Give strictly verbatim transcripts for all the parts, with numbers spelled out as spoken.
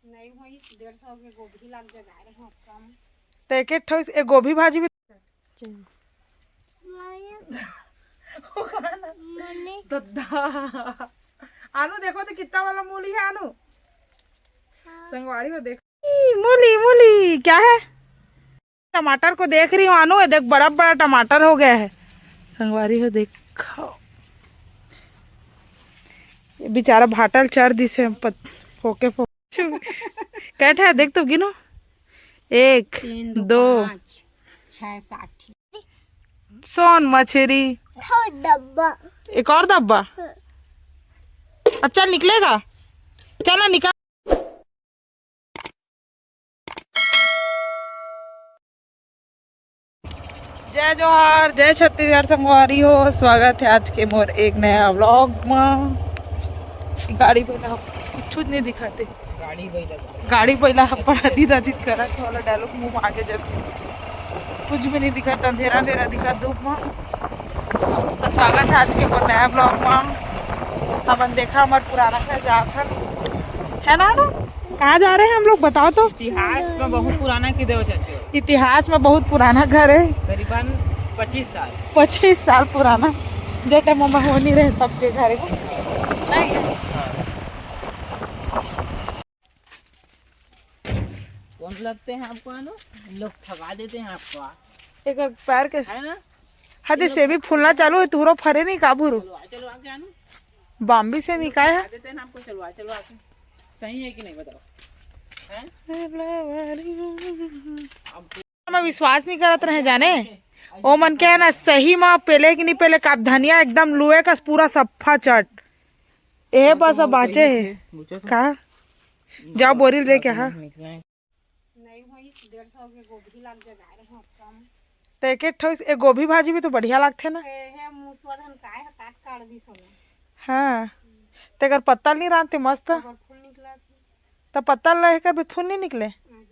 नहीं होई, डेढ़ सौ के गोभी लाग जगा रहे हो कम। तो एक एक ठो ए गोभी भाजी भी। मने दद्दा। आनू देखो तो कितना वाला मूली है आनू। हाँ। संगवारी हो देखो। ई, मूली, मूली, क्या है? टमाटर को देख रही हूँ आनू, ये देख बड़ा बड़ा टमाटर हो गया है। संगवारी हो देखो, ये बेचारा भाटल चर दिस हे पत-, फोके फोके। कैट है देख तो गिनो, एक, तीन, दो, दो, पाँच, छः, सात। सोन मछरी। और डब्बा। एक और डब्बा। हाँ। अब चल निकलेगा, चल ना निकाल। जय जोहार, जय छत्तीसगढ़ संगवारी हो, स्वागत है आज के मोर एक नया व्लॉग में। गाड़ी बइला कुछ नहीं दिखाते। गाड़ी बइला गाड़ी बइला ह पड़ादी दादी करत वाला डायलॉग मुंह में आगे जाते। कुछ भी नहीं दिखत, अंधेरा अंधेरा दिखत धूप में। तो स्वागत है आज के मोर नया व्लॉग में। हमन देखा हमर पुराना घर जात हन, है ना ना? कहाँ जा रहे हैं हम लोग, बताओ तो। इतिहास में बहुत पुराना की देव चाचू। इतिहास में बहुत पुराना घर है। करीबन पच्चीस साल। पच्चीस साल पुराना, जे टाइम में हो नहीं रहे तब के घर है। नहीं है? हाँ। कौन लगते हैं आपको, है ना? लोग ठगा देते हैं आपको। एक पैर के है ना? हदे से भी फूलना चालू है, तुहरो फरे नहीं काबू रो। चलो आ, चलो आगे आनू। बाम्बी से भी काय है? ठगा देते हैं ना आपको, चलो आ, चलो आगे। सही है कि नहीं बताओ? हैं? मैं विश्वास नहीं करत रहे जाने। ओ मन के है ना, सही में पेले कि नहीं पेले, का धनिया एकदम लुए का पूरा सफा चट। ए बस अब बाँचे हे। का? जाओ बोरिल दे के, हाँ। नहीं होई, डेढ़ सौ के गोभी लाग जगा रहे हो कम। तो एक एक ठो ए गोभी भाजी भी तो बढ़िया लागथे ना। हे, हे, मुसवा धन काय ह काट काट दिस हवे। हाँ। तेकर पत्ता ल नहीं रांधते मस्त। ओकर फूल निकला थे। त पत्ता ल रहे का भी फूल नहीं निकले। हम्म।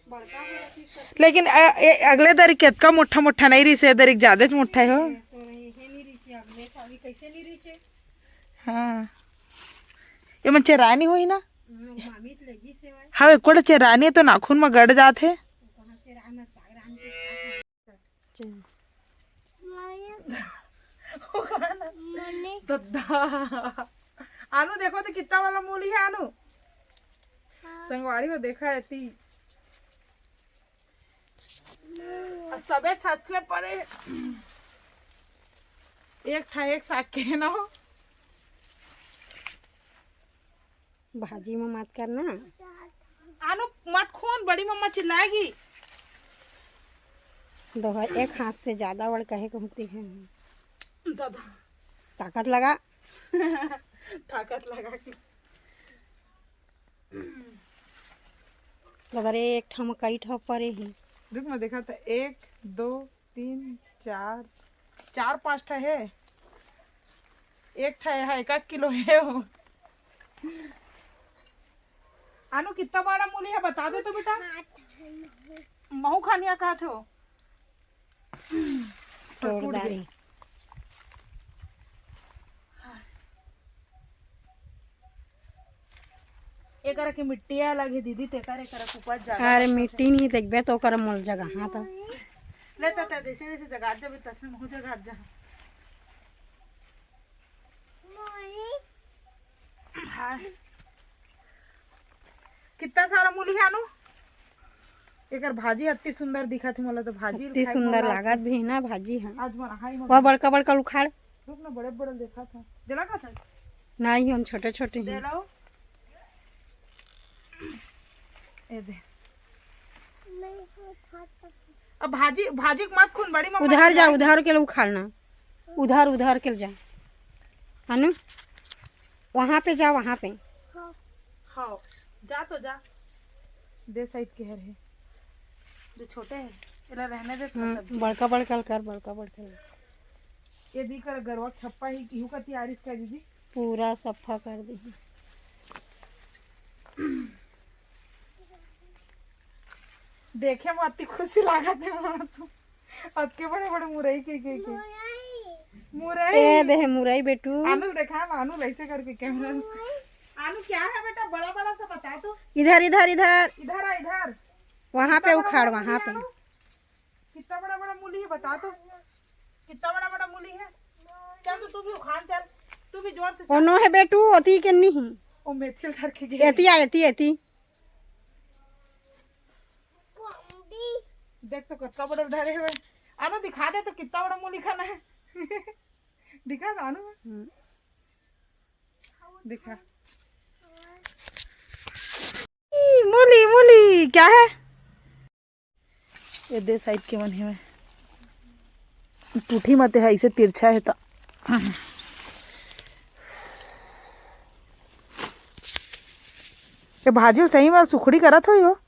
बड़का हो रही तो लेकिन अ, ए, अगले दरी केतका मोटा मोटा नहीं रही से, दरी ज्यादा मोटा हो। तो ये नहीं रही, अगले साल ही कैसे नहीं रही? हाँ। ये मन चेरानी हुई ना। हम्म, मामी तो लगी से भाई। हाँ, एक कोड़ा चेरानी तो नाखून में गड़ जात है। तो कहाँ चेराए में साग रांध के खाए। चल। मने दद्दा। आनू देखो तो कितना वाला मूली है आनू। हाँ। संगवारी हो देखा है ती। अउ सबे छछले परे। एक ठा एक साग के ना हो। भाजी में मत करना। आनू मत खून, बड़ी मम्मा चिल्लाएगी। दोहा एक हाथ से ज्यादा बड़ कहे के होती है। दादा। ताकत लगा। ताकत लगा के। अगर एक ठा में कई ठा परे ही। रुक, मैं देखा था, एक, दो, तीन, चार, चार पांच ठा है। एक ठा है, एक आध किलो है वो। आनू, कितना बड़ा मूली है, बता दे तो बेटा। महू खानिया कहा थे वो। तोड़ टूट डारी। गई। एकरा के मिट्टिया लगे दीदी, तेकर एकरा के उपज ज्यादा अरे होथे। मिट्टी नहीं देखबे तो ओकर मोल जगह, हाँ तो। ले त, त जैसे जैसे जगात जाबे तसने महू जगात जा। हाँ। कितना सारा मूली है आनू? एकर भाजी अति सुंदर दिखत हे मोला तो भाजी अति खाए सुंदर मोला लागत भी है ना भाजी है। आज बनाई वह बड़का बड़का उखाड़। रुक ना, बड़े बड़े देखा था। देला का था? नहीं, हम छोटे छोटे दे हैं। लो। ए दे। अब भाजी, भाजी के मत खून बड़ी मम्मा उधर जा, चिल्लाएगी। उधर के लिए उखाड़ना। उधर, उधर के ले जा। अनु, वहाँ पे जा, वहाँ पे। हाँ, जा तो जा। दे साइड के हर है। जो छोटे है, एला रहने दे तो हम्म, सब। बड़का बड़का कर, बड़का बड़का कर। ये दी कर गरवा छप्पा ही, इहू का तैयारी कर दीदी। पूरा सफा कर दी। देखे में अति खुशी लागत है मोला तो। अतके बड़े बड़े मुरई के, के, के। मुरई। मुरई। ए देहे मुरई बेटू। आनू देखा ना, आनू ऐसे करके कैमरा। आनू क्या है बेटा, बड़ा बड़ा सा बता। इधर, इधर, इधर। इधर आ, इधर। वहाँ पे उखाड़, वहाँ पे। कितना बड़ा बड़ा मूली है, बता तो। कितना बड़ा बड़ा मूली है। चल तो तू भी उखाड़, चल। तू भी जोर से। ओ नो है बेटू, ओती के नहीं। ओ मेथिल धर के गए। एती आ, एती, एती। देख तो कितना बड़ा धरे हुए। आनो दिखा दे तो कितना बड़ा मूली खाना है। दिखा तो आनो। हम्म। दिखा। ई, मूली, मूली, क्या है? ये दे साइड के मन हे में। टूठी मते है, इसे तिरछा है तो। ये भाजी सही में सुखड़ी करत होई हो।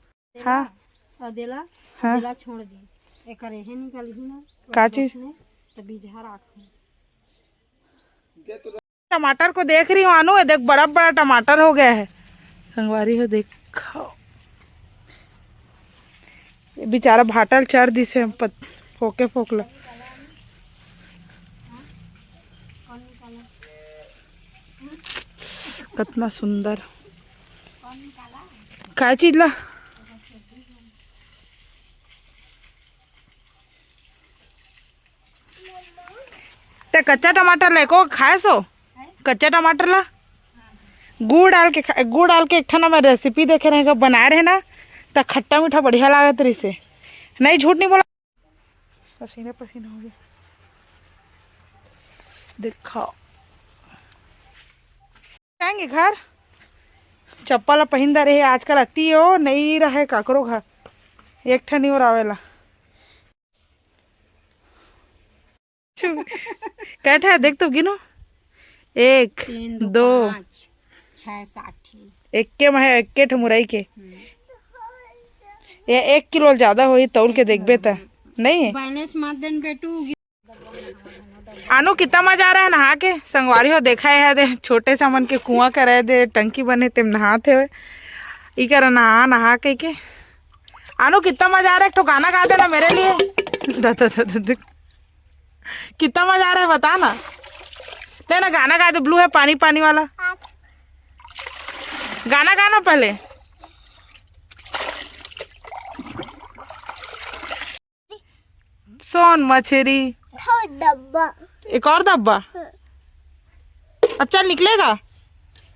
हाँ। अउ देला, हाँ। देला छोड़ दे। एकर एहे निकलही ना, का चीज? उसमें तो बीजहा राख। टमाटर को देख रही हूँ आनू, ये देख बड़ा बड़ा टमाटर हो गया है। संगवारी हो देखो, ये बेचारा भाटा ल चर दिस हे पत-, फोके फोकला। कतना सुंदर। का चीज ला? ते कच्चा टमाटर ला एको खाए सो? कच्चा टमाटर ला गुड़ डाल के खा-, गुड़ डाल के एक ठन मैं रेसिपी देखे रहे, बनाए रहे ना, त खट्टा मीठा बढ़िया लागत रहिसे। नहीं, झूठ नहीं बोला, पसीना पसीना हो गया। देखा, जाएंगे घर। चप्पल पहिन दे रहे, आजकल अति ओ नहीं रहे काकरो घर, एक ठन ही और आवेला। कै ठा देख तो गिनो, एक, तीन, दो, दो, पाँच, छः, सात ठी। एक्के में है, एक्के ठो मुरई के। हम्म। ये एक किलो ज्यादा होही, तौल के देखबे त। नहीं? बैलेंस मत देन बेटू। आनू, कितना मजा आ रहा है नहा के? संगवारी हो, देखा है दे, छोटे से मन के कुआं करे दे, टंकी बने, तेम नहात हे। ई करा नहा, नहा के, के। आनू, कितना मजा आ रहा है, एक ठो गाना गा देना मेरे लिए। The, the, the, the, the. कितना मजा आ रहा है, बता ना। ले ना, गाना गा दे, ब्लू है पानी पानी वाला। गाना गाना पहले। सोन मछरी। ठो डब्बा। एक और डब्बा। हाँ। अब चल निकलेगा,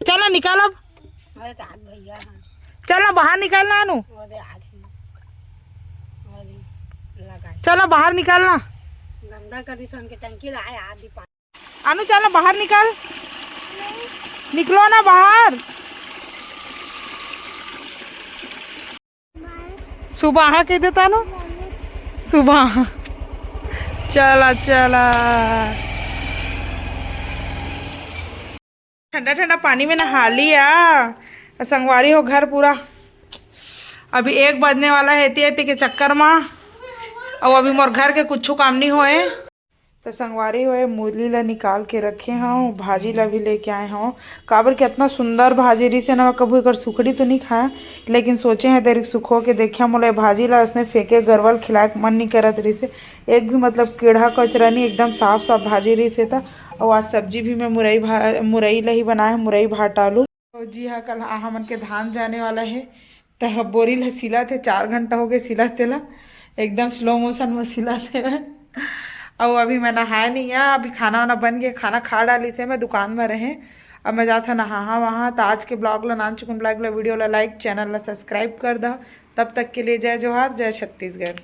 चल ना निकाल अब। अरे तो आज भैया, हाँ। चल ना बाहर निकाल ना आनू। अरे आज ही। अरे लगा। चल ना बाहर निकाल ना। गंदा कर दी सन के टंकी लाए आदि पा- आनू चल ना बाहर निकाल। निकलो ना बाहर। सुबह कह देता ना, सुबह। चला चला, ठंडा ठंडा पानी में नहा लिया। संगवारी हो, घर पूरा अभी एक बजने वाला है, एती एती के चक्कर मा। अउ अभी मोर घर के कुछ काम नहीं होए। त संगवारी हो, ये मूली ला निकाल के रखे हव, भाजी ला भी लेके आए हव, काबर कि अतना सुंदर भाजी रिहिसे ना, मैं कभू एकर सुखड़ी तो नहीं खाया, लेकिन सोचे हैं तेरी सुखो के देखिया, मोला ये भाजी ला असने फेंके गरवा ल खिलाए के मन नहीं करत रिहिसे। एक भी मतलब कीड़ा कचरा नहीं, एकदम साफ साफ भाजी रिहिसे। त अउ आज सब्जी भी मैं मुरई भा-, मुरई ला ही बनाए हव, मुरई भाटा आलू। जी हाँ, कल हमन के धान जाने वाला है, त बोरी ला सिलत हे, चार घंटा हो गए सिलत तेला, एकदम स्लो मोशन में सिलत हे। अउ अभी मैं नहाए नहीं है, अभी खाना वाना बन गया, खाना खा डालिस हे, मैं दुकान में रहे, अब मैं जात हव नहाहा वहाँ। त आज के ब्लॉग ला, नान चुकुन ब्लॉग ला, वीडियो ला लाइक, चैनल ला सब्सक्राइब कर दव। तब तक के लिए जय जोहार, जय छत्तीसगढ़।